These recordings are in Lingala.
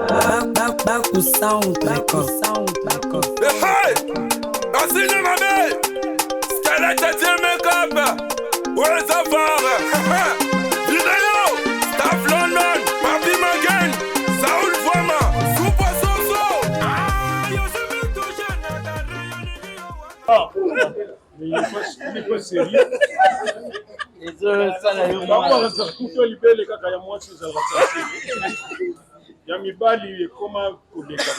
Baku Sound Record. Hey! Asile mabe! Skelete tie make-up! Oyo var! Video! Staff London! Papi Magen! Saul Voima! Super Soso! Ah, yo se me touche Ah, mais il n'est pas sérieux. Bango bazalaka kutu libele kaka ya mwasi ezalaka sensible. Ya mibali ekoma koleka.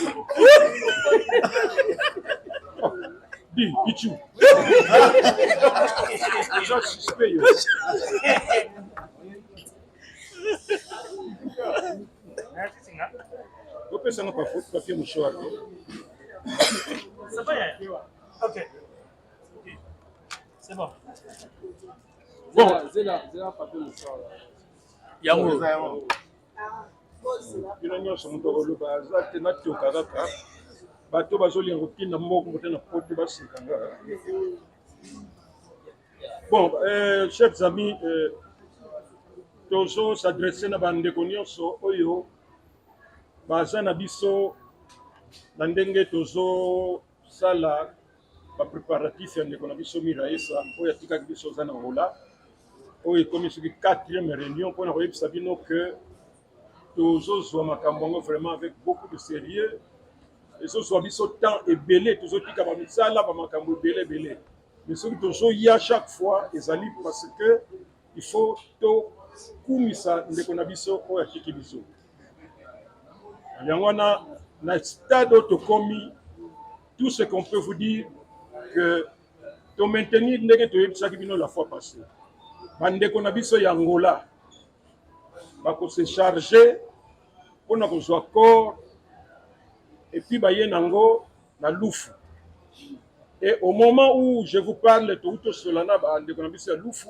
Di, Pichu. Oza suspect yo. Opesanga papier mouchoir. Ça va, Yaya? Ok. Ok. C'est bon. Bon, Yango. Bino nyonso moto akoloba aza te, natoka kaka bato bazolinga kotinda mbongo te na poto baseka nga. Bon, chers amis, tozo s'adresse na bandeko nyonso oyo baza na biso na ndenge tozosala bapréparatif ya ndeko na biso Miraesa oyo atikaki biso aza na Angola. Oyo ekomi soki quatrième réunion mpona koyebisa bino que tozozwa makambo yango vraiment avec beaucoup de sérieux. Ezozwa biso temps ebele, tozotika bamisala, bamakambo ebele ebele, mais soki tozoya chaque fois ezali parce que il faut tokumisa ndeko na biso oyo atiki biso. Yango wana, na stade oyo tokomi, tout ce qu'on peut vous dire, que tomaintenir ndenge toyebisaki bino la fois passée, bandeko na biso ya Angola bakose charge mpona kozwa corps et puis baye nango na Lufu. Et au moment où je vous parle, touti tosola na bandeko na biso ya Lufu,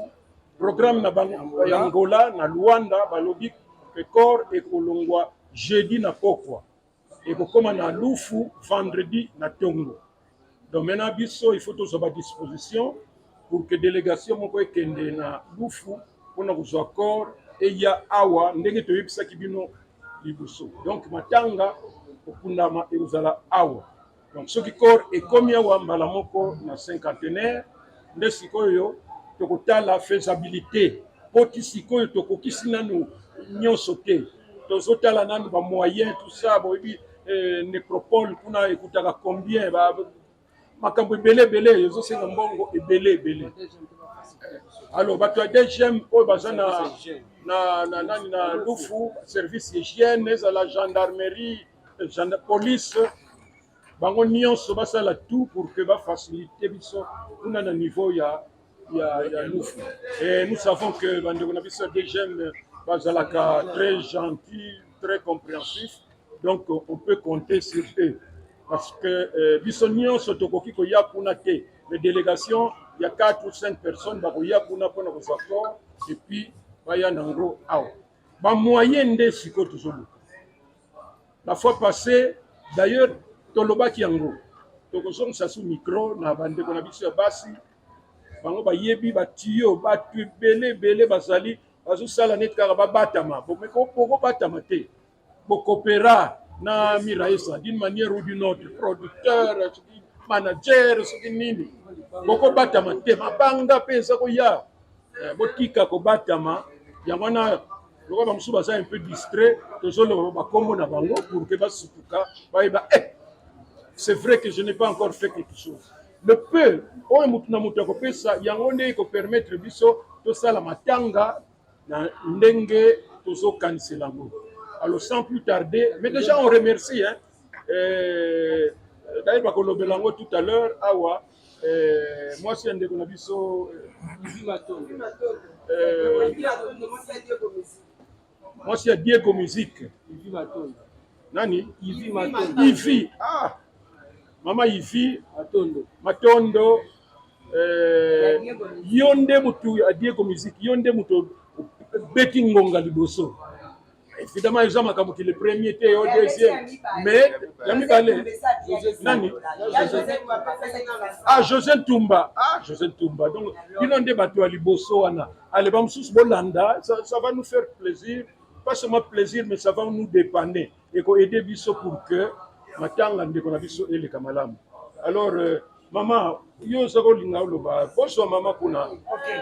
programme na bango ya Angola na Luanda, balobi ke corps ekolongwa jeudi na pokwa, ekokóma na Lufu vendredi na tongo. Donc maintenant, biso il faut tozwa badisposition pour que délégation moko ekende na Lufu mpona kozwa corps eya awa ndenge toyebisaki bino liboso. Donc matanga, kokundama ekozala awa. Donc soki corps ekomi awa mbala moko na cinquantenaire nde sikoyo tokotala faisabilité, po ti sikoyo tokokisi nanu nyonso te. Tozotala nanu bamoyen, tout ça. Boyebi nécropole kuna ekutaka combien, makambo ebele ebele, ezosenga mbongo ebele ebele. Alors bato ya DGM oyo baza na nani, na Lufu, service hygiène, ezala gendarmerie, police, bango nyonso basala tout pour que bafacilite biso kuna na niveau ya Lufu. Et nous savons que bandeko na biso ya DGM bazalaka très gentil, très compréhensif, donc on peut compter sur eux, parce que biso nyonso tokoki koya kuna te, mais délégation ya 4 ou 5 personnes bakoya kuna mpona kozwa corps et puis baya nango awa. Bamoyen nde sikoyo tozoluka. La fois passée d'ailleurs tolobaki yango, tokozongisa su micro na bandeko na biso ya basi. Bango bayebi batiyo, bato ebele ebele bazali bazosala neti kaka babatama. Bokobatama te, bokopera na Miraesa d'une manière ou d'une autre, producteur, soki manager, soki nini, bokobatama te. Mabanga mpe eza koya. Botika kobatama. Yango wana, lokola bamosusu baza un peu distrait, tozoloba bakombo na bango pour que basutuka, bayeba c'est vrai que je n'ai pas encore fait quelque chose. Le peu oyo motu na moto akopesa, yango nde ekopermettre biso tosala matanga na ndenge tozokanisela yango. Alors, sans plus tarder, mais déjà on remercie, hein, d'ailleurs bakolobela yango tout à l'heure awa, mwasi ya ndeko na biso, mwasi ya Diego Musique, nani, Ivi, ah, mama Ivi Matondo, yo nde motu ya Diego Musique, yo nde motu obeti ngonga liboso. Évidemment eza makambo ki le premier te, yo deuxième, mais ya mibale nani? Ah, José Ntumba, ah, José Ntumba. Donc bino nde bato ya liboso wana. Ale, bamosusu bolanda, ça va nous faire plaisir. Pas seulement plaisir, mais ça va nous dépanner et ko aider biso pour que matanga ndeko na biso eleka malamu. Alors maman, yo oza kolinga oloba bonsoir mama kuna. Okay.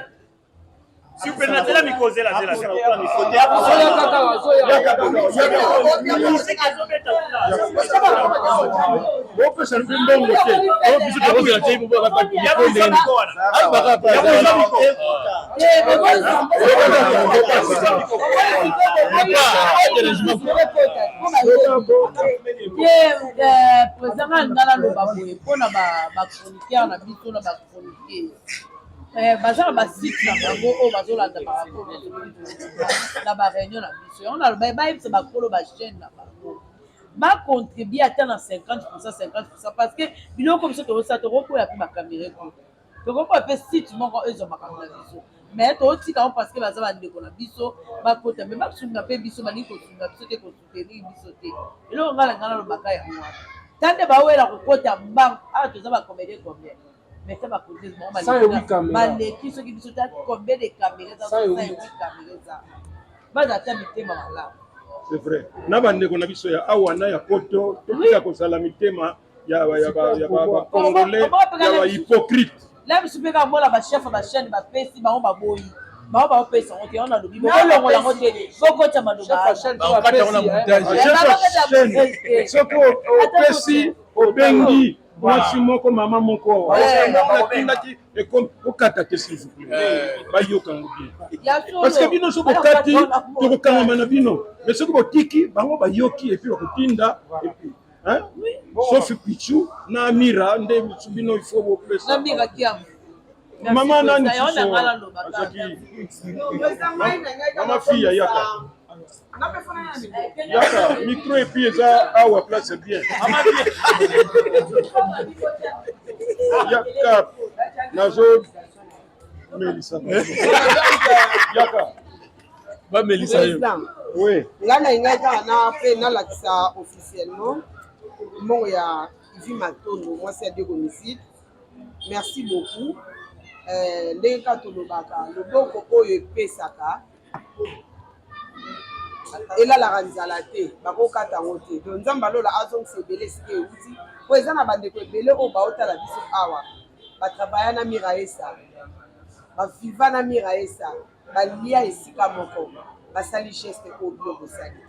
S'il vous plaît, nazela micro, zela, zela, zela. Bopesa mpe mbongo te. Biso tokozela te. Président, nga nga naloba boye mpona bachroniqueur na biso na bachroniqueur, baza na basite na bango oyo bazolanda makambo na baréunion na biso. Yango naloba, bayebisa bakolo bachaîne na bango bacontribue ata na 50%, 50%, parce que biloko biso tozosala, tokoboya mpe bacaméra kuna, tokoboya mpe site moko ezwa makambo na biso, mais totika yango parce que baza bandeko na biso. Bakota me basunga mpe biso, balingi kosunga biso te, kosoutenir biso te. Eloko ngai na ngai nalobaka yango wana, ta nde bawela kokota mbangu awa. Toza bacomédien combien? Mais ta bacomédien bango baleki soki biso ta combien de caméra eza? 108 caméra eza. Baza ata mitema malamu. C'est vrai, na bandeko na biso ya awa na ya poto, totika kozala mitema ya bacongolais ya bahypocrite. La biso mpe kaka mona bachef ya bachaîne bapesi bango, baboyi bango, baopesa yango te. Yango nalobi, bokolongola yango te, bokota maloba. Soki opesi, obengi mwasi moko, mama moko atindaki, okata te, s'il vous plaît, bayoka yango bien, parce que bino so bokati, tokokangama na bino, mais soki botiki bango, bayoki et puis bakotinda. Et puis sauf Pichu na Amira nde bino il faut bopesa. Mama nani azaki? Mama fille, yaka, yaka micro. Et puis eza awa, place bien, yaka, nazo melisa, yaka. Bamelisa yo. Oui. Ngai na ngai kaka na mpe nalakisa officiellement mbongo ya Ivi Matondo, mwasi ya Diego Musique. Merci beaucoup. Ndenge kaka tolobaka, loboko oyo epesaka elalaka nzala te, bakokata yango te. Donc Nzambe alola azongisa ebele esika euti, po eza na bandeko ebele oyo baotala biso awa, batravailla na Miraesa, baviva na Miraesa, balia esika moko, basali geste oyo bino bosali te.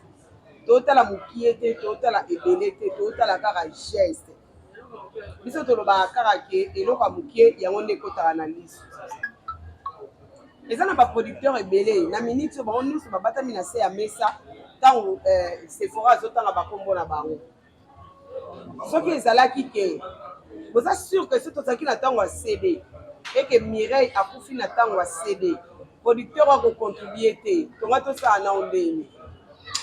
Totala mokie te, totala ebele te, totala kaka geste. Biso tolobaka kaka ke eloko ya mokie yango nde ekotaka na liso. Eza na baproducteur ebele na minute oyo, bango nyonso babatami na se ya mesa ntango Sephora azotanga bakombo na bango. Soki ezalaki ke boza sûr ke soki tozalaki na ntango ya CD, eke Mireille akufi na ntango ya CD, producteur akocontribue te, tonga tosala nao ndenge.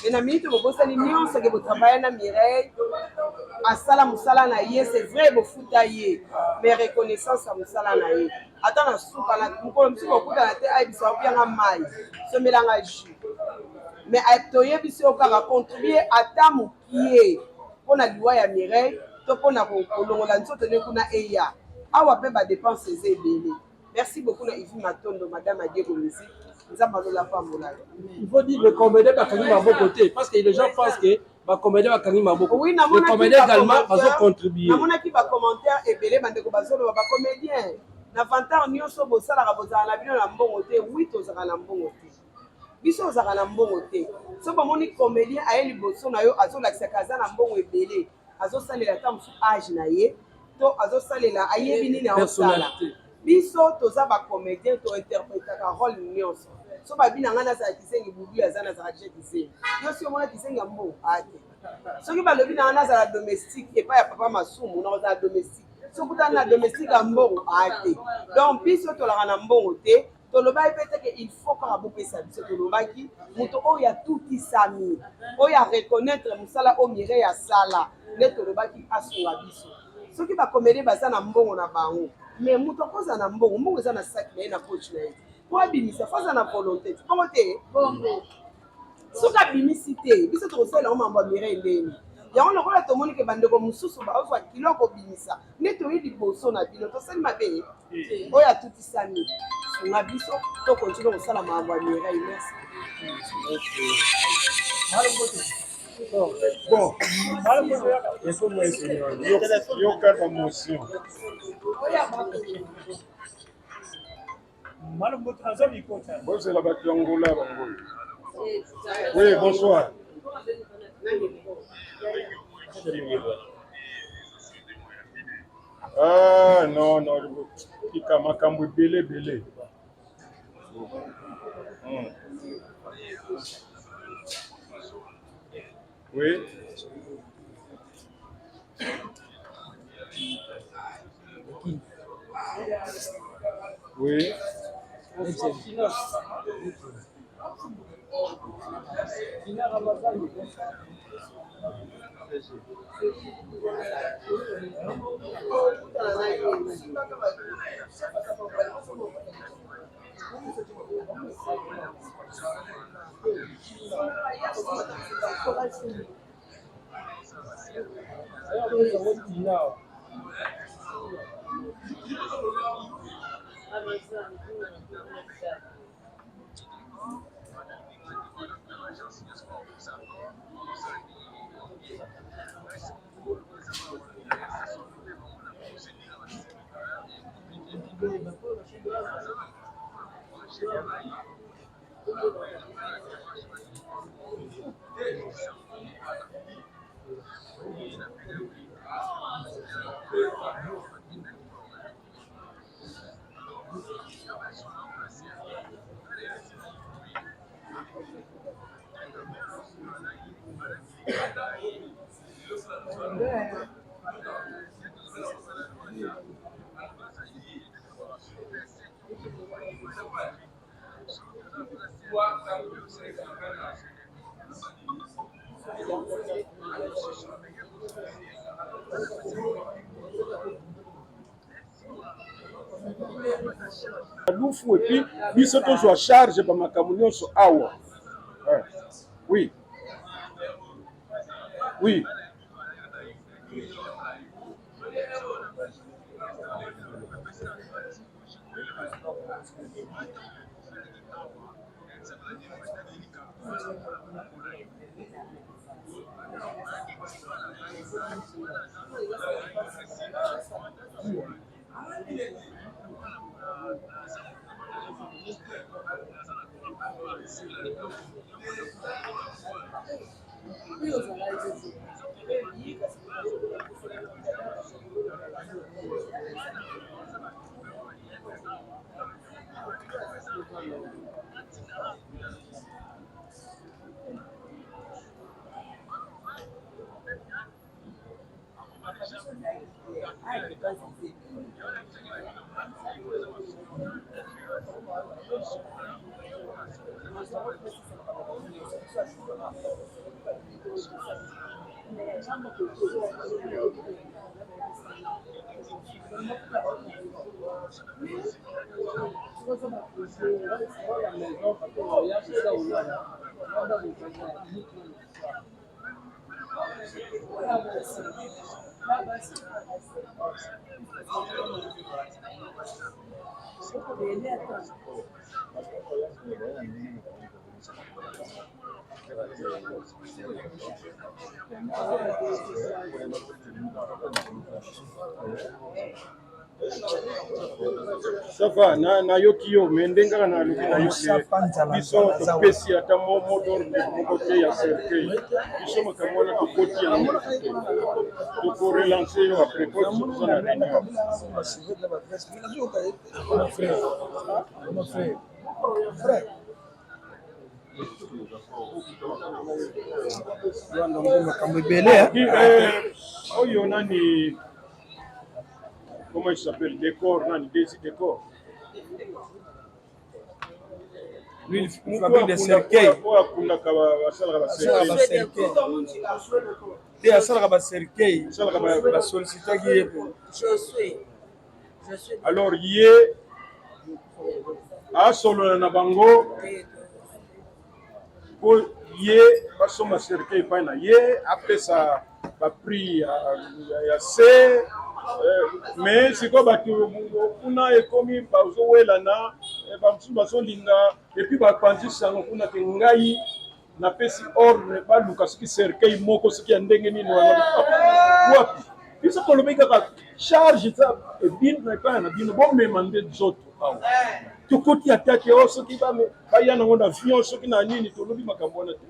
Me na minute bobosani nyonso ke botravaille na Mireille, asala mosala na ye, c'est vrai bofuta ye, mais reconnaissance ya mosala na ye, ata na suka na mokolo mosusu bokutana te, ayebisa opianga mai, somelanga jus. Mais toyebisi yo kaka contribue ata mokie mpona liwa ya Mireille to mpona kolongola nzoto nde kuna eya awa mpe badepense eza ebele. Merci beaucoup na Ivi Matondo, madame Adiego Musique. Nzambe alola pambola yo. Il faut dire, le comédien bakangi maboko te, parce que les gens pensent que bacomédien bakangi maboko. Oui. Les comédiens également bazocontribuer. Namonaki bacommentaire ebele, bandeko bazoloba bacomédien na vantard nyonso bosalaka, bozala na bino na mbongo te. Oui, tozalaka na mbongo te, biso ozalaka na mbongo te. So bamoni comédien aye liboso na yo, azolakisaka aza na mbongo ebele, azosalela ata mosusu age na ye to azosalela ayebi nini aosala. Biso toza bacomédien, tointerprétaka rôle nyonso. So babi na ngai nazala kizengi, bubu aza nazala je kizengi. Yo si omona kizengi ya mbongo ate. Soki balobi na ngai nazala domestique epai ya papa Masumu, nakozala domestique. Soki okutana na domestique ya mbongo ate. Donc biso tolaka na mbongo te. Tolobaki mpe te ke il faut kaka bopesa biso. Tolobaki moto oyo atutisami, oyo areconnaître mosala oyo Mireille asala, nde tolobaki asunga biso. Soki bacomédien baza na mbongo na bango, mais moto akozala na mbongo, mbongo eza na saki na ye, na poche na ye, po abimisa faut aza na volonté te, bongo te. Soki abimisi te, biso tokosalela yango mambo ya Mireille ndeni yango. Lokola tomoni ke bandeko mosusu bazwa kilo kobimisa, nde toyi liboso na bino. Tosali mabe? Oyo atutisami, sunga biso, tokontinue kosala makambo ya Mireille. Merci. Bon, yoka bamotion. Bozela bato ya Angola bango. Oui, bonsoir. Ah non, non, tika makambo ebele ebele. Oui. Oui. Lufu et puis biso tozwa charge ba makambo nyonso awa. Oui. Oui. Ça va, nayoki yo mais ndenge kaka nalobi na yo biso topesi ata mot d'ordre moko te ya cercueil biso makambo wana tokoti yango te tokorelance yo après po toza na réunion. Makambo ebele oyo nani, comment il s'appelle, Décor, nani, Desi Décor. Lui, il fabrique des cercueils. Oyo akundaka, basalaka bacercueil te, asalaka bacercueil, basollicitaki ye. Alors ye asolola na bango po ye basomba cercueil epai na ye, apesa baprix ya se. Mais sikoyo bato kuna ekomi bazowelana, bamosusu bazolinga, et puis bapanzi sango kuna ke ngai Napesi ordre baluka soki cercueil moko soki ya ndenge nini wana wapi. Biso tolobi kaka charge eza ebino epai na bino, bomema nde nzoto awa. Tokoti ata te o soki baya nango na avion soki na nini, tolobi makambo wana te.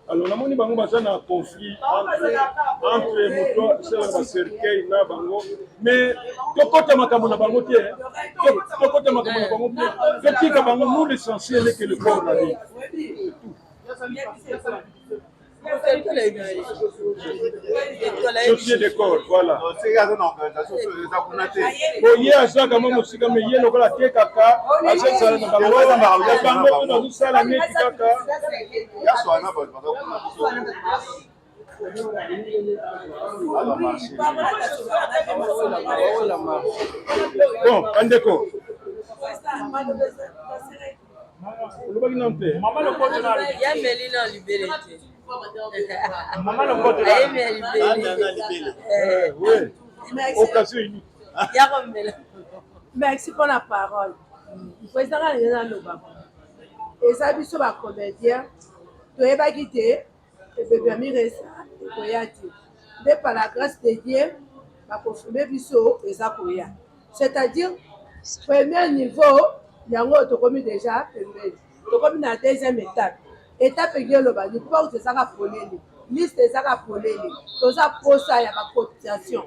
Alors namoni bango baza na conflit entre moto asalaka ba cercueil na bango, mais tokota makambo na bango te, tokota makambo na bango te, totika bango. Nous, l'essentiel est que le corps arrive. Société de corps, voilà. Bo ye azwaka mwa mosika, me ye lokola atekaka, azosala na bango ya bango mpe bazosala neti kaka. Bon, bandeko, olobaki nano te. Ya meli na libele te. Ayemi ya libele. Oui, occasion unique. Ya komela. Merci mpo na parole. Président, nga ndenge naloba, eza biso bacomédien toyebaki te ebebe ya Miresa ekoya te. Nde par la grâce de Dieu baconfirme biso eza koya, c'est-à-dire premier niveau yango oyo tokomi déjà pembeni, tokomi na deuxième étape. Étape eki eloba ni porte ezaka polele, liste ezaka polele. Toza posa ya bacotisation.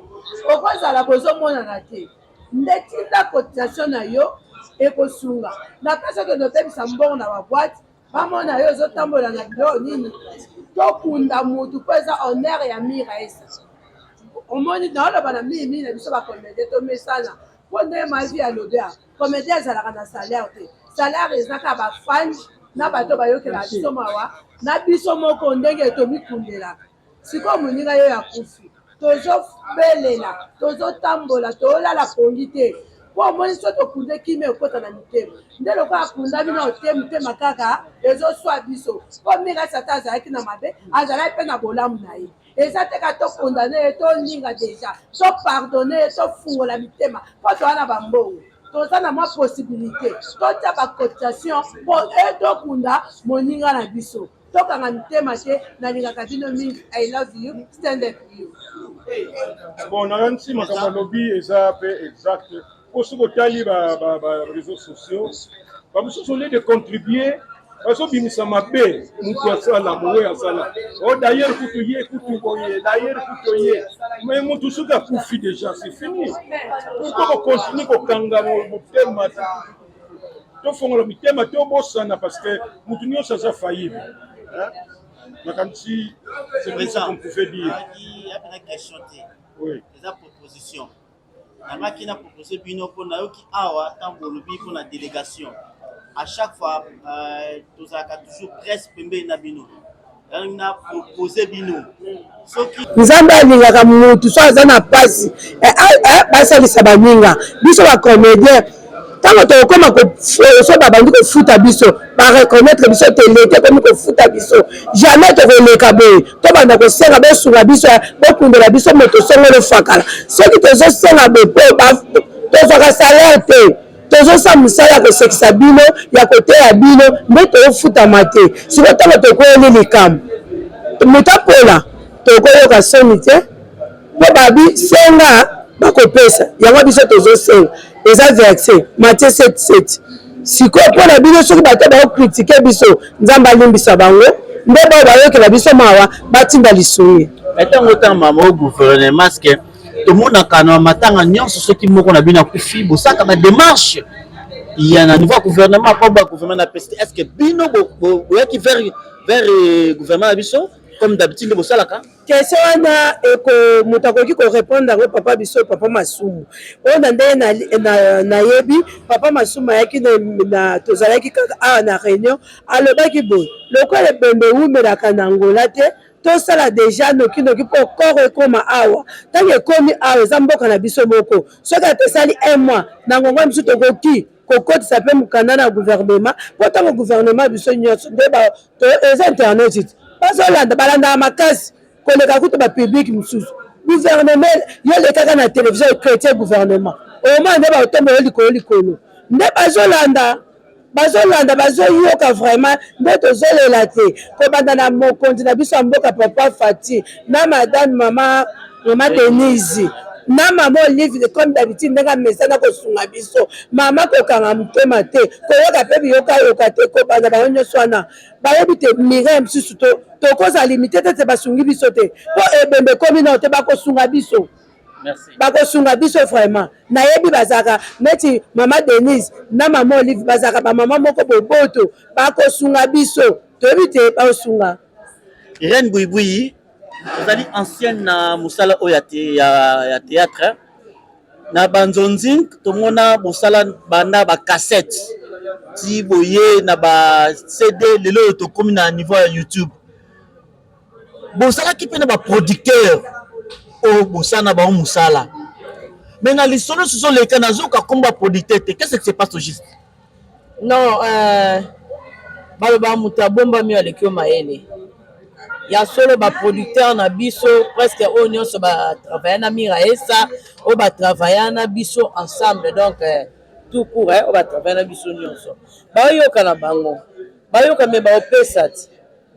Okozala bozomonana te, nde tinda cotisation na yo, ekosunga na place okende obebisa mbongo na baboîte. Bamona yo ozotambola na biloko nini. Tokunda mutu mpo eza honneur ya Mira Esa. Omoni, naoloba na mingimingi na biso bacomédien, tomesana mpo nde mavi alobi a comédien azalaka na salaire te. Salaire eza kaka bafans na bato bayokelaka biso mawa na biso moko ndenge tomikundelaka. Sikoyo moninga yo ya kufi, tozobelela, tozotambola, tolala pongi te, mpo omoni so tokunde, kimia ekota na mitema. Nde lokola akunda bino te, motema kaka ezoswa biso, mpo Mirasi ata azalaki na mabe, azalaki mpe na bolamu na ye. Eza te ka tokondane ye, tolinga déjà, topardonne ye, tofungola mitema, mpo toza na bambongo, toza na mwa possibilité totia bacotisation mpo e tokunda moninga na biso. Tokanga mitema te. Nalingaka bino mingi. I love you, stand up you. Bon, nakanisi makambo alobi eza mpe exact, po soki otali ba réseaux sociaux, bamosusu, au lieu de contribuer, bazobimisa mabe motu asala boye, asala o d'ailleurs kutu ye kutu boye, d'ailleurs kutu ye. Mais motu soki akufi déjà, c'est fini. Pourquoi bocontinue kokanga motema? Tofongola mitema, tobosana, parce que motu nyonso aza faillible. Nakanisi c'est tout ce qu'on pouvait dire. Apena question te. Oui. Eza proposition nangaki na propose bino, mpo nayoki awa ntango olobi mpo na délégation. À chaque fois tozalaka toujours presse pembeni na bino. Yango na propose bino soki Nzambe alingaka mutu so aza na mpasi, basalisa baninga. Biso bacomédien, ntango tokokoma so babandi kofuta biso, bareconnaître biso te, lete ekomi kofuta biso, jamais tokoleka boye. Tobanda kosenga bosunga biso, bokundela biso moto songolo fakala. Soki tozosenga boye, mpo tozwaka salaire te, tozosala mosala ya kosekisa bino, ya koteya bino, nde tofutama te. Sikoyo ntango tokweyeli likambo, moto apola, tokoyoka soni te, mpo babi senga bakopesa. Yango biso tozosenga, eza verset Matthieu 77. Sikoyo mpo na bino, soki bato baocritiquer biso, Nzambe alimbisa bango, nde bao bayokela biso mawa, batinda lisungi. Ntango otanga mama o gouvernement, ce tomonaka na matanga nyonso, soki moko na bino akufi, bosaka badémarche ya na niveau ya gouvernement mpo ba gouvernement na pesi te. Est ce que bino boyaki vers gouvernement na biso comme d'habitude nde bosalaka? Question wana eko moto akoki korépondre yango, papa biso, papa Masumu. Oyo na ndenge nayebi, papa Masumu ayaki na, tozalaki kaka awa na réunion, alobaki boye: lokola ebembe ewumelaka na Angola te, tosala déjà nokinoki mpo corps ekóma awa. Ntango ekómi awa, eza mboka na biso moko. Soki ata esali un mois na ngongo biso, tokoki kokotisa mpe mokanda na gouvernement, mpo ntango gouvernement biso nyonso nde eza internet te, bazolanda, balandaka makasi koleka kutu bapublic mosusu. Gouvernement, yo lekaka na télévision chrétien, gouvernement omona nde baotombola likolo likolo, nde bazolanda. Bazolanda, bazoyoka vraiment nde tozolela te. Kobanda na mokonzi na biso ya mboka papa Fati na madame mama mama Denise na mama Olive, comme d'habitude ndenge amesana kosunga biso. Mama kokanga motema te, koyoka mpe biyokayoka te. Kobanda bango nyonso wana bayebi te Mireille mosusu tokozala limite te te basungi biso te mpo ebembe ekomi nao te. Bakosunga biso, bakosunga biso vraiment. Nayebi bazalaka neti mama Denise na mama Olive, bazalaka bamama moko boboto, bakosunga biso, toyebi te bakosunga. Irène Buibui, ozali ancienne na mosala oyo ya théâtre na banzonzi. Tomona bosala banda bacassette ti boye na ba CD, lelo oyo tokómi na niveau ya YouTube. Bozalaki mpe na baproducteur oyo bosala na bango mosala, mais na lisolo susu oleka, nazoka kombo ya producteur te. Qu'est-ce qui se passe au juste? Non, baloba moto abombami aleki yo mayele. Ya solo, baproducteur na biso presque oyo nyonso batravailla na Miraesa, oyo batravailla na biso ensemble, donc tout court, oyo batravailla na biso nyonso baoyoka na bango, bayoka me baopesa ti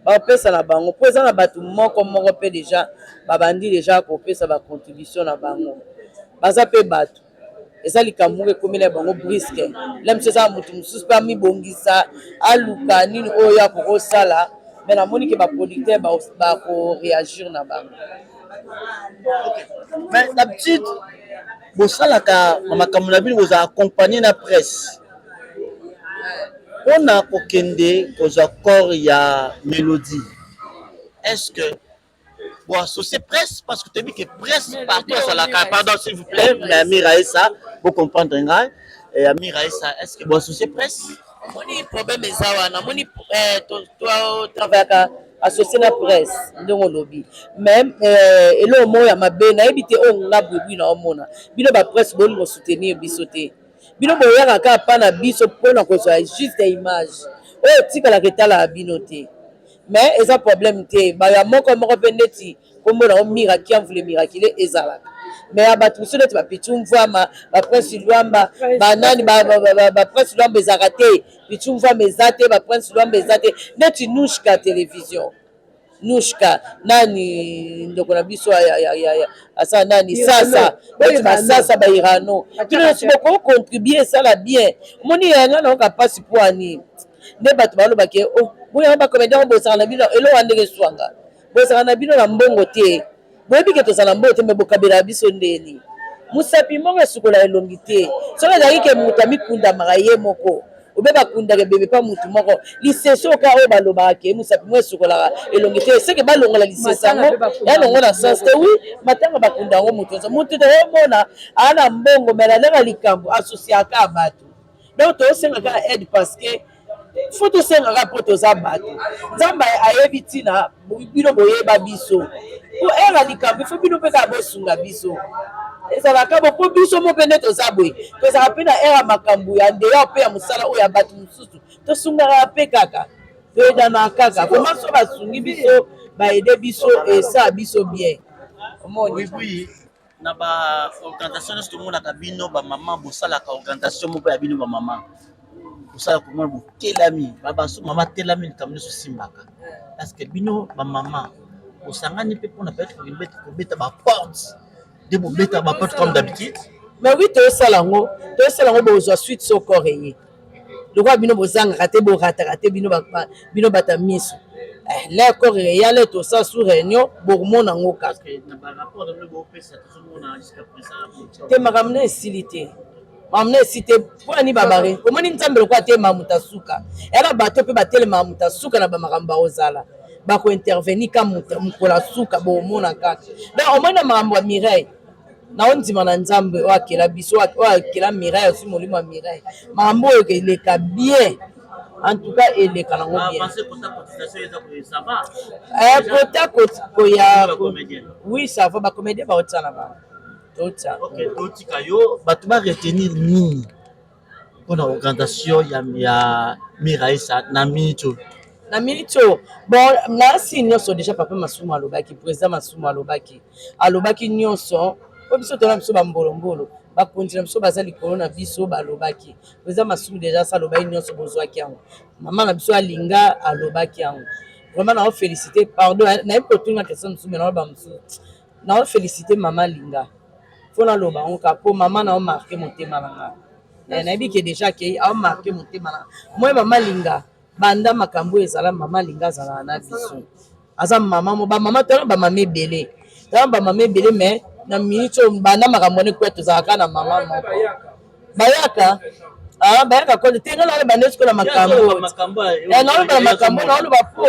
baopesa na bango, mpo eza na bato moko moko mpe déjà babandi déjà kopesa bacontribution na bango. Baza mpe bato, eza likambo moko ekomeli ya bango brusque. La mosusu eza na motu mosusu mpe amibongisa, aluka nini oyo akokosala, me namoni ke baproducteur bakoréagir na bango. Mais d'habitude bosalaka makambo na bino, bozala accompagné na presse mpona kokende kozwa corps ya Mélodie. Est ce que boassocié presse? Parce que toyebi ke presse partout azalaka. Pardon, s'il vous plaît, mais Amira Esa, bocomprendre ngai, Amira Esa, est ce que boassocié presse? Omoni, problème eza wana. Omoni, totravaillaka associé na presse ndenge olobi, mais eloko moko ya mabe nayebi te oyo nga Bwibwi na omona, bino bapresse bolingi kosoutenir biso te. Bino boyaka kaka mpa na biso mpona kozwa juste image oyo etikalaka etalaka bino te. Mais eza problème te, baya moko moko mpe ndeti kombo nango Mira Kiamvule Mirakile ezalaka, mais ya bato mosusu neti bapichu Mvwama, baprince Lwamba, banani, baprince Lwamba ezalaka te, Pichu Mvwama eza te, baprince Lwamba eza te, neti Nushka Télévision, Nushka nani, ndeko na biso asala nani, sasa neti basasa bairano, bino nyonso bokocontribue, esala bien. Omoni, yanga nayoka mpasi po ani nde bato balobaki: "O boyanga bacomédien ngo bosaka na bino eloko ya ndenge eswanga, bozalaka na bino na mbongo te." Boyebi ke tozala na mbongo te, me bokabelaka biso ndeni. Mosapi moko esukola elongi te. Soki ezalaki ke moto amikundamaka ye moko, obe bakundaka ebebe mpa motu moko, lisese oka oyo balobaka ke mosapi moko esukolaka elongi te, seke balongola lisese yango ya longo na sens te. Wi, matanga bakunda yango moto nyonso. Motu tokomona aa na mbongo, me alalaka likambo asosiaka bato. Donc tosenga kaka aide, parce que faut tosengaka mpo toza bato. Nzambe ayebi ntina bino boyeba biso po ere likambo, ifo bino mpe kaka bosunga biso. Ezalaka bo mpo biso mo mpe nde toza boye, tozalaka mpe na ere ya makambo ya ndeya mpe ya mosala oyo ya bato mosusu, tosungaka mpe kaka, toyedanaka kaka. Vraiment, so basungi biso, baede biso, esala biso bien, omoni. Oui, na baorganisation nyonso tomonaka bino bamama bosalaka organisation moko ya bino bamama, bosala komona botelami babaso mama telami, likambo nyonso esimbaka. Parce que bino bamama bosangani mpe mpona peut-être kobeta baporte nde bobeta baporte comme d'habitude? Mais oui, toyosala yango, toyosala yango. Bozwa suite sokor eye lokola bino bozangaka te, borataka te, bino bata miso le corps eya le tosala sous réunion, bokomona yango kaka. Te, makambo na esili te, makambo na esili te. Mpona babare, omoni, Nzambe lokola atelemaka moto asuka, ya na bato mpe batelemaka moto asuka na bamakambo, bakozala bakointervenir ka mokolo asuka, bokomona kaka. Donc omoni, na makambo ya Mireille, naondima na Nzambe oyo akela biso, oyo akela Mireille, azwi molimo ya Mireille, makambo oyo eleka bien. En tout cas, eleka nango bien. Kota koya, oui, ça va, bacomédien baotia na bango, totia. Totika yo, bato baretenir nini mpona organisation ya Miraesa na minute oyo? Na minute oyo, bon, nasi nyonso déjà papa Masumu alobaki, président Masumu alobaki nyonso. Po biso tona biso ba mbolombolo, bakonzi na biso baza likolo na biso balobaki. Eza masumu deja sa alobaki nyonso bozwaki yango. Mama na biso alinga alobaki yango. Vraiment nao féliciter, pardon, nayebi kotunga question mosusu mais naoloba mosusu. Nao féliciter mama Linga. Faut naloba yango kaka po mama nao marquer motema na nga. Nayebi ke deja akei ao marquer motema na nga. Moi mama Linga banda makambo oyo ezala mama Linga azalaka na biso. Aza mama mo ba mama tala ba mama ebele. Tala ba mama ebele mais na minute oyo banda makambo wana ekuya tozalaka na mama moko. Bayaka ah bayaka kote te nga naoloba nde sikoyo na makambo naoloba na makambo naoloba po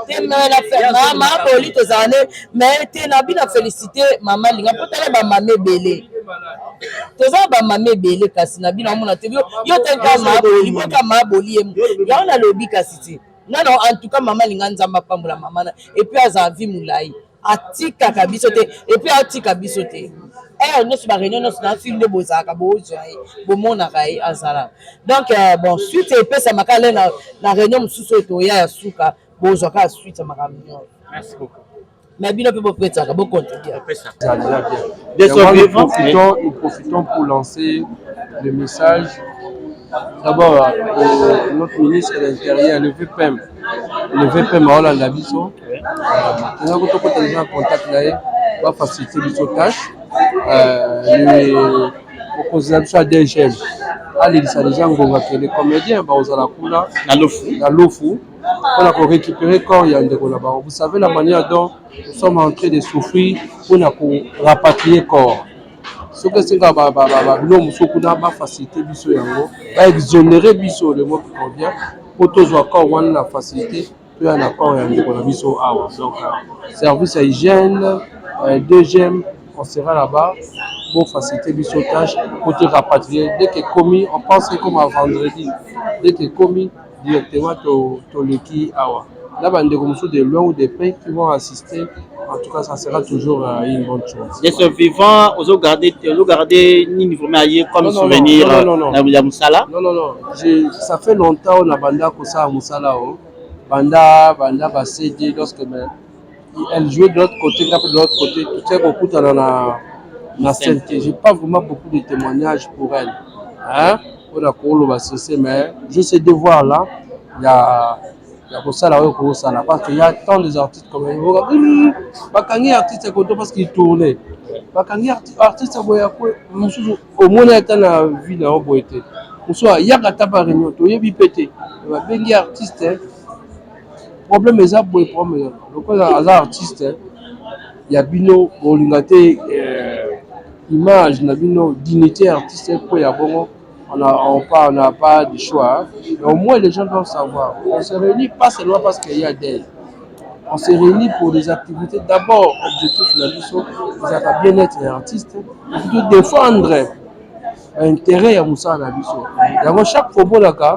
te mama boli tozala nde mais te na bino félicité mama linga po tala bamama ebele toza bamama ebele kasi na bino amona te yo te ka maboli boka maboli ye yango nalobi kasi te nga na en tout cas mama linga nzambe apambola mama na et puis azala vie molai atikaka biso te et puis atika biso te heure nyonso ba réunion nyonso na fil nde bozalaka bozwa ye bomonaka ye azala donc euh, bon suite epesamaka ale na, na réunion mosusu oyo toya ya suka bozwa kaka suite ya makambo nyonso. Merci beaucoup. Mais bino mpe bopesaka bocontribue. Nous profitons, nous profitons pour lancer le message d'abord au notre ministre de l'Intérieur, le VPM, le VPM aolanda biso toza tokota deja en contact na ye bafacilité biso tâche mokonzi na biso ya DGM alelisa deja ngonga ke les comédiens bakozala kuna na Lufu mpona ko récupérer corps ya ndeko na bango. Vous savez la manière dont nous sommes en train de souffrir mpona ko rapatrier corps. Soki esengaka biloko mosusu kuna bafacilité biso yango, baexonere biso le mot qui convient mpo tozwa corps wana na facilité toya na corps ya ndeko na biso awa. Donc service ya hygiène, deuxième, on sera là-bas pour faciliter biso tâche pour te rapatrier dès que commis, on pense que comme à vendredi, dès que commis directement toleki awa na bandeko mosusu de loin ou de près qui vont assister. En tout cas, ça sera toujours une bonne chose. De ce vivant, ozogarde ozogarde nini vraiment aye comme non, non, souvenir non, non, non, non. ya mosala? Non, non, non. Ça fait longtemps na banda kosala mosala o banda banda ba CD lorsque mais, elle jouait de l'autre côté, nga de l'autre côté, tout ça kokutana na na scène te. J'ai pas vraiment beaucoup de témoignages pour elle. Hein? Mpona koloba sese, mais j'ai ce devoir là ya ya kosala oyo kosala parce que y a tant des artistes comme bakangi artiste koto parce qu'il tournait, bakangi artiste boye mosusu omoni ata na vie na yo boye te, mosusu ayaka ata ba réunion toyebi mpe te, babengi artiste problème eza boye, problème eza lokola aza artiste ya bino bolinga te image na bino, dignité artiste mpo ya bongo. On a, on pas, on n'a pas de choix. Hein. Mais au moins, les gens doivent savoir. On se réunit pas seulement parce qu'il y a des. On se réunit pour des activités. D'abord, objectif la biso, c'est bien-être des artistes. Plutôt défendre l'intérêt ya mosala na biso. Yango chaque fois bolaka,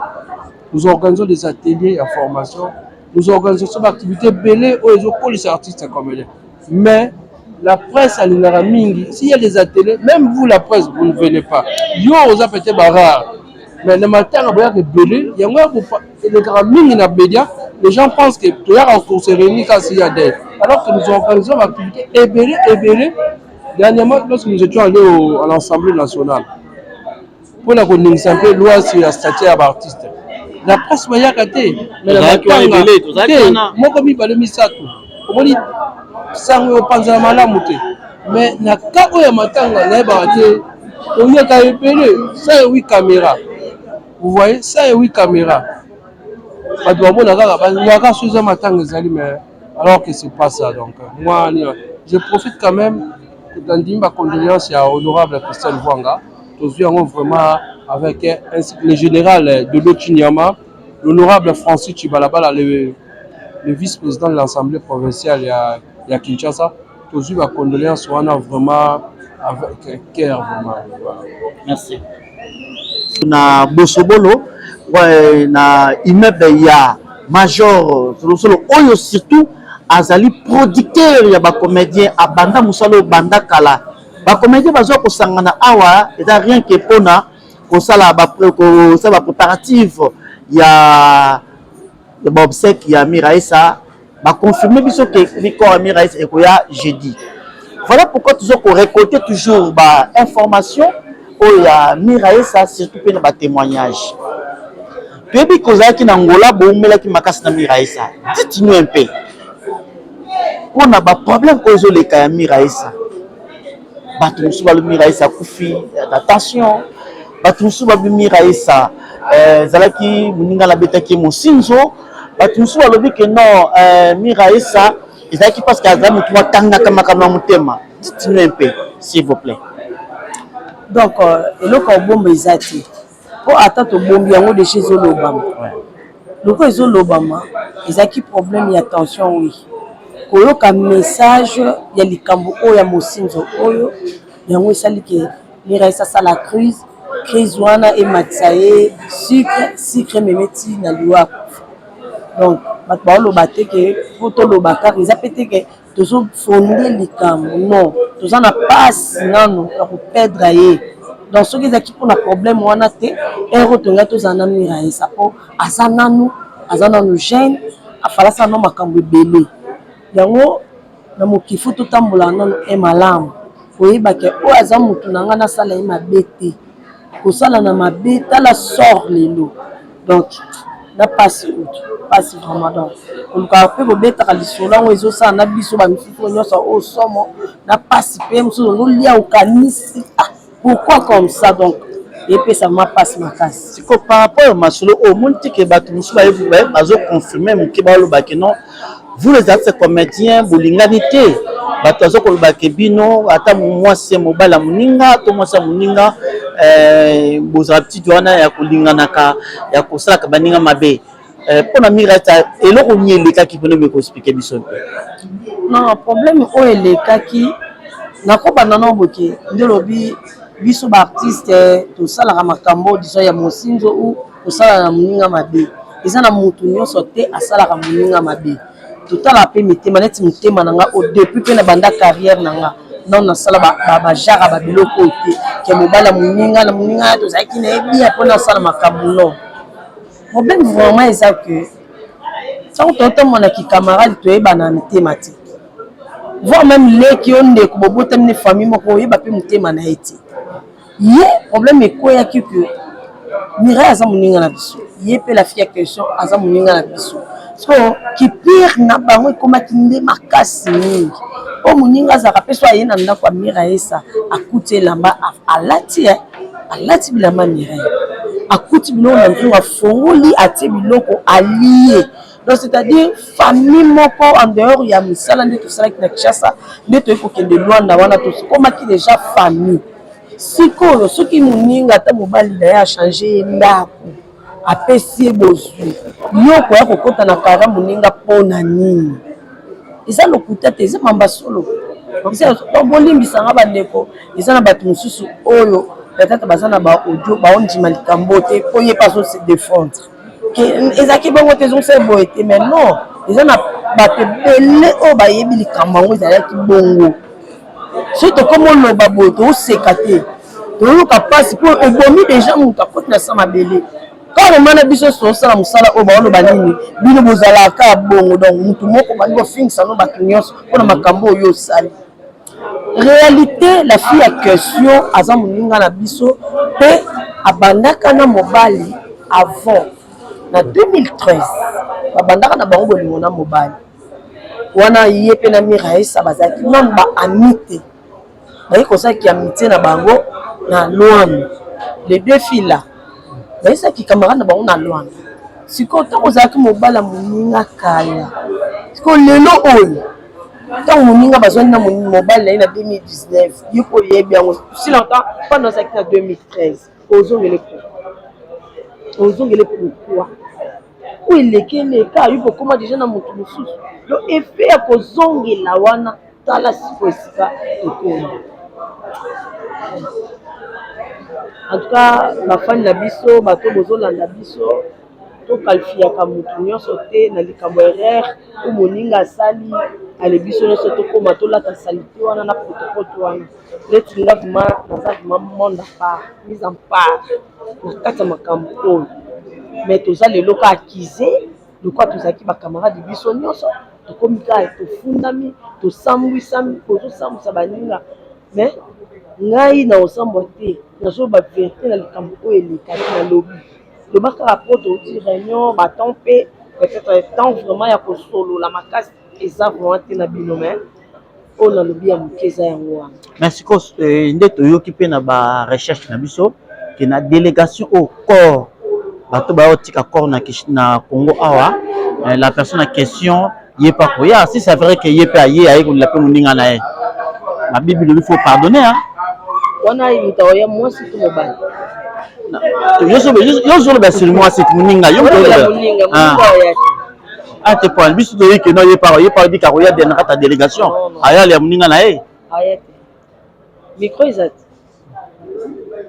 nous organisons des ateliers ya formation, nous organisons des activités ebele oyo ezokolisa artiste comédien. Mais la presse alingaka mingi, s'il y a des ateliers, même vous la presse, vous ne venez pas. Yo oza peut-être ba rare. Mais na matanga boyaka ebele, yango ya elekaka mingi na média, les gens pensent que toyaka ko se réunir quand il y a des. Alors que nous organisons des activités ebele ebele. Dernièrement, lorsque nous étions allés à l'Assemblée nationale, mpona koningisa mpe loi sur ya statut ya baartiste, la presse bayaka te, mais na matanga te, moko mibale misato omoni sango opanzana malamu te. Mais na ka oyo ya matanga nayebaka te, oyaka ebele 108 caméra, vous voyez, 108 caméra, bato bamona kaka balingaka so eza matanga ezali, mais alors que c'est pas ça. Donc moi, je profite quand même nandimi bacondoléance ya honorable Christian Vwanga, tozwi yango vraiment avec ainsi que le général Dodo Chinyama, l'honorable Francis Chibalabala, le vice-président de l'Assemblée provinciale ya Kinshasa. Tozwi bacondoléance wana vraiment avec cœur vraiment. Voilà. Merci. Na Bosobolo, ouais, na immeuble ya Major Solosolo oyo surtout azali producteur ya bacomédien, abanda mosala oyo banda kala. Bacomédien bazwa kosangana awa eza rien que mpona kosala bapréparatif ya baobsèque ya Miraesa. Baconfirme biso ke corps ya Miraesa ekoya jeudi. Voilà pourquoi tozo ko récolter toujours ba information oyo ya Miraesa, surtout mpe na ba témoignage. Toyebi kozalaki na Angola, boumelaki makasi na Miraesa. Dites-nous un peu mpona ba problème oyo ezoleka ya Miraesa. Bato mosusu balobi Miraesa akufi na tension, bato mosusu balobi Miraesa ezalaki moninga nabetaki ye mosinzo, bato mosusu balobi ke non, Miraesa ezalaki parce que azali motu atangaka makambo ya motema. Dites-nous un peu, s'il vous plaît. Donc eloko ya kobomba eza te, mpo ata tobombi yango, déjà ezolobama. Loko ezolobama, ezalaki problème ya tension, oui. Koyoka message ya likambo oyo ya mosinzo oyo, yango esali ke Miraesa asala crise. Crise wana ematisa ye sucre, sucre ememe ti na liwa, akufa. Donc bato baoloba te ke po toloba kaka, eza pe te ke tozofonde likambo. Non, toza na pasi nano ya koperdre ye. Donc soki ezalaki mpona problème wana te, ere oyo tongai tozala na Miraesa, mpo aza nanu jeune, afalasa nano makambo ebele. Yango na mokili faut totambola nano e malamu, koyeba ke oyo aza motu na ngai, nasala ye mabe te, kosala na mabe, tala sort lelo. Donc na pasi kutu, pasi vraiment. Donc kolukaka mpe kobetaka lisolo yango ezosala na biso bamisusu nyonso oyo somo na pasi, mpe mosusu ozolia, okanisi: ah, pourquoi comme ça? Donc epesa ma mpasi makasi. Siko par rapport ya masolo oyo, omoni te ke bato mosusu bazoconfirme moke, balobake non, vous les artistes comédiens bolingani te? Bato baza koloba ke bino, ata mwasi ya mobali ya moninga to mwasi ya moninga, bozala petite wana ya kolinganaka, ya kosalaka baninga mabe. Mpona Miraesa, eloko nini elekaki mpona oyo koexpliquer biso mpe? Non, problème oyo elekaki, nakobanda na boke nde olobi biso baartiste tosalaka makambo disons ya mosinzo ou kosala na moninga mabe. Eza na motu nyonso te asalaka moninga mabe. Totala mpe mitema. Neti motema na nga o depuis mpe na banda carrière na nga, non, nasala bajara babiloko oyo te ke mobali ya moninga na moninga tozalaki na ye bien mpo nasala makambo. Non, problème vraiment eza ke ntango totomonaki camarade, toyebana na mitema te, voire même leki yo, ndeko bobotami ne famille moko, oyeba mpe motema na ye te. Ye problème ekweyaki ke Mireille aza moninga na biso, ye mpe la fille ya question aza moninga na biso. So kipire na bango ekomaki nde makasi mingi. Oyo moninga azalaka mpe so aye na ndako ya Miraesa, akuti elamba alati, alati bilamba. Mireille akuti biloko na nzungu, afongoli, atie biloko, alie. Donc c'est-à-dire famille moko en dehors ya misala nde tosalaki na Kinshasa, nde toyei kokende Lwanda wana, tokomaki déjà famille. Sikoyo soki moninga, ata mobali na ye, achange ye ndako, apesi ye bozwi, yo koya kokɔta na kara moninga mpo na nini? Eza lokuta te, eza mamba solo. Bolimbisanga bandeko, eza na bato mosusu oyo peut-être baza na baaudio, baondima likambo te mpo ye mpe azose défendre ezalaki bongo te, ezongisa boye te. Mais non, eza na bato ebele oyo bayebi likambo yango ezalaki bongo. Soki tokómi oloba boye, tooseka te, toyoka mpasi mpo ebomi déjà moto akoti na sa mabele carrément. Na biso tosala mosala oyo, baoloba nini? Bino bozalaka bongo. Donc motu moko bandi kofingisa no bato nyonso mpona makambo oyo osali. Réalité, la fille ya question aza moninga na biso mpe abandaka na mobali avant na 2013. Babandaka na bango bolingo na mobali wana. Ye mpe na Miraesa bazalaki nanu baami te, baye kosalaki amitié na bango na Lwanda. Les deux filles là bayesaki camarade na bango na Lwanda. Sikoyo ntango ozalaki mobali ya moninga kala, sikoyo lelo oyo ntango moninga bazwani na mobali na ye na 2019, ye mpo oyebi yango si longtemps mpana ozalaki na 2013, ozongele pourquoi? Ozongele pourquoi? Po eleki, eleka, yo okóma déjà na moto mosusu. Donc effet ya kozongela wana, tala sikoyo esika tokóma. En tout cas, bafani na biso, bato bozolanda biso, toqualifiaka motu nyonso te na likambo erreur o moninga asali. Ale, biso nyonso tokóma tolata saleté wana na potopoto wana. Neti nga vraiment, naza vraiment monde à part, mise en part na kati ya makambo oyo. Mais toza lelo ka accusé lokola tozalaki bacamarade biso nyonso. Tokomi kaka tofundami, tosambwisami, bozosambwisa baninga mais ngai nakosambwa te, nazoloba verite na likambo oyo elekaki. Nalobi loba kaka po touti reunion, ba temps mpe peut-être temps vraiment ya kosolola makasi eza vraiment te na bino, mais oyo nalobi ya moke eza yango wana. Mais sikoyo eh, nde toyoki mpe na ba recherche na biso ke na délégation oyo corps bato bayo tika corps na, na Congo awa eh, la personne en question ye mpe akoya. Si c'est vrai que ye mpe aye aye kolela mpe moninga na ye, na Bible elobi faut pardonner hein. Wana moto akoya mwasi to mobali? Yo ozoloba sur mwasi moninga yo. Moninga akoya te. Ah te, po biso toyebi ke no ye pa ye pa bika koya de na kati ya délégation ayali ya moninga na ye. Aya te, micro eza te,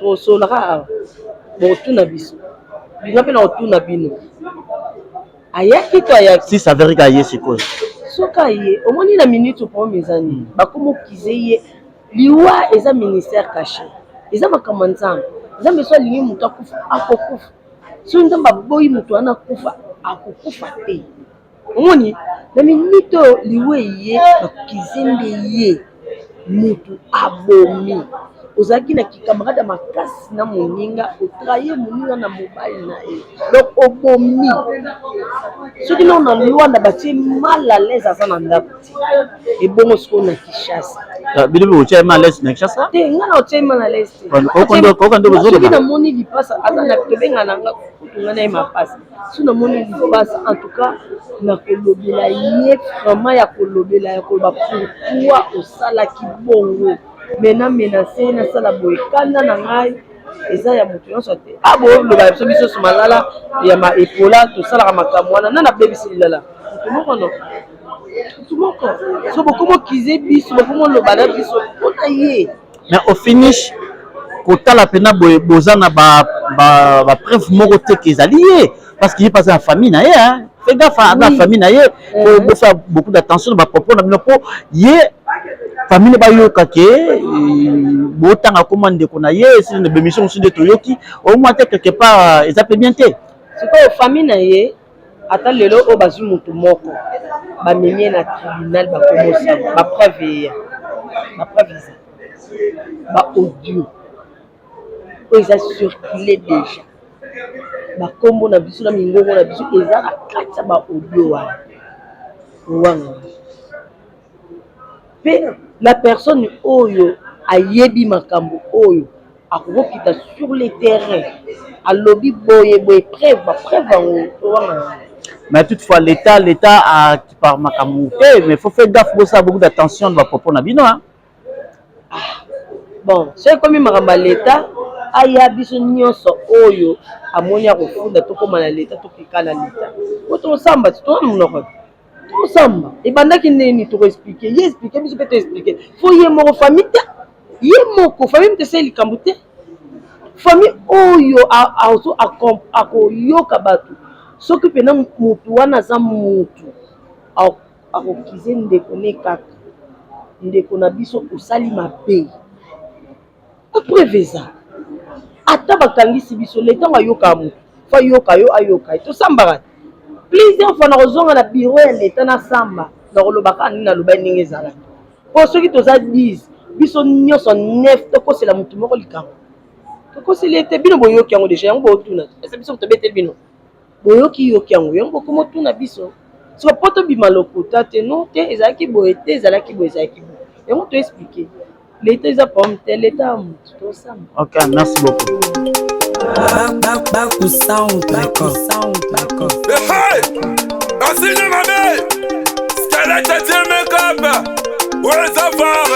tosolaka awa, botuna biso bino mpe na kotuna bino ayaki to ayaki. Si ça veut aye sikoyo. Soki aye, omoni na minute problème eza nini? Bakomokize ye liwa eza ministère caché, eza makambo ya Nzambe. Nzambe so alingi moto akufa, akokufa. Soki Nzambe aboyi moto wana akufa, akokufa te. Omoni na minute oyo liwa eye, bakize nde ye motu abomi. Ozalaki na kikamarade ya makasi na moninga, otraye moninga na mobali na ye, donc obomi. Soki nao na Lwanda batie mal à l'aise, aza na ndako te, ebongo sikoyo na Kinshasa? Bino mpe botia mal à l'aise na Kinshasa? Te, nga na otie mal à l'aise te. Soki namoni lipasa aza na tobenga na nga kutu nga na ye mapasa, soki namoni lipasa, en tout cas nakolobela ye vraiment ya kolobela, ya koloba pourquoi osalaki bongo. Mais na menace ye, nasala boye, kanda na ngai eza ya moto nyonso te. A boloba biso biso malala ya ma epola, tosalaka makambo wana na nabebisi lilala moto moko no motu moko so bokomokize biso, bokomoloba na biso mpona ye. Mais au finish, kotala mpena boye, boza na bapreuve moko te ke ezali ye, parce que ye mpe aza na famille na ye. Fais gaffe, aza na famille na ye. Bosala beaucoup d'attention na bapropos na bino, mpo ye famille ne bayoka ke botanga koma ndeko na ye esili na bémission mosusu nde toyoki omwa te. Quelque part eza mpe bien te. Sikoyo famille na ye, ata lelo oyo bazwi motu moko, bamemi ye na tribunal, bakomosama bapreuve eya, bapreuve eza baaudio oyo eza circule déjà, bakombo na biso na mingongo na biso eza na kati ya baaudio wana wana. Mpe la personne oyo ayebi makambo oyo akokokita sur le terrain, alobi boye boye, preuve, bapreuve yango towanga yango. Mais toutefois l'état a par makambo te, mais faut faire gaffe, bosala beaucoup d'attention na bapropos na bino hein. Bon, soki ekomi makambo ya leta, aya biso nyonso oyo amoni akofunda, tokóma na leta, tokeka na leta po tosamba ti toza monoko, tosamba ebandaki ndeni, tokoexpliquer ye, expliquer biso mpe toexpliquer. Fo ye moko famille te, ye moko famille moto esali likambo te. Famille oyo akoyoka bato, soki mpena motu wana aza motu akokize ndeko ne kaka ndeko na biso osali mabe, preuve eza. Ata bakangisi biso, letango ayokaka motu, fo ayoka yo, ayoka ye. Tosambaka plusieurs fois, nakozonga na bureau ya leta, nasamba, nakoloba kaka ndenge naloba, ndenge ezalaki. Mpo soki toza 10, biso nyonso 9 tokosela motu moko likambo, tokoseli ye te. Bino boyoki yango déjà, yango bootuna te. Ese biso tobeteli bino, boyoki yoki yango, yango bokoma otuna biso siko mpo tobima lokuta te. No te, ezalaki boye te, ezalaki boye, ezalaki boye, yango toexpliquer. Leta eza problème te, leta ya motu, tosamba. Ok, merci beaucoup. Baku Sound Record. Hey! Asine mabe! Squelette Dieu Makeup! Oyo eza var!